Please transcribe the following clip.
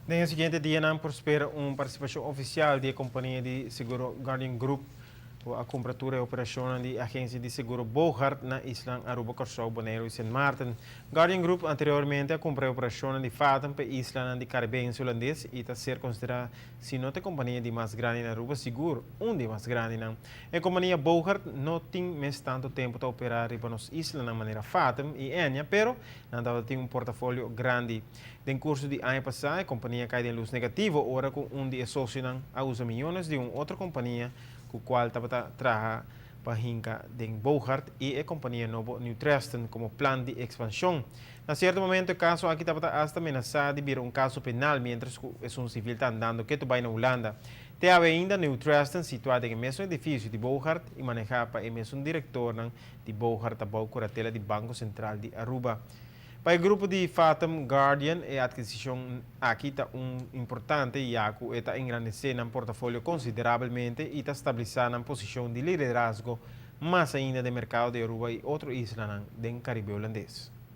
Den siguiente dianan por spera un participacion oficial di compania di seguro Guardian Group, cu a cumpra tur e operacion di agencia di seguro Bogart na isla Aruba, Corsou, Bonaire y Sint Maarten. Guardian Group anteriormente a cumpra operacion di Fatum pa isla di Caribe Hulandes y ta ser considera, si no e compania di mas grandi na Aruba, sigur un di mas grandi. E compania Bogart no tin mas tanto tempo pa opera riba nos isla na manera Fatum y Ennia, pero nan tin un portafolio grandi. Den curso di aña pasa, e compania a cay den luz negativo, ora cu un di e socionan a usa miyones di un otro compania cu cual tabata traha pa hinca den Bogart y e compania nobo New Treston como plan di expansion. Na cierto momento, e caso aki tabata hasta menasa di bira un caso penal, mientras cu e un civil ta andando cu bay na Hulanda. Te ainda New Treston, situa den mesun edificio di Bogart y maneha pa e mesun director di Bogart, ta curatela di Banco Central di Aruba. Pa e grupo di Fatum Guardian, e adquisicion aki ta un importante, ya cu ta engrandece nan portafolio considerablemente y ta stabilisa nan posicion di liderazgo mas ainda den mercado di Aruba y otro islanan den Caribe Hulandes.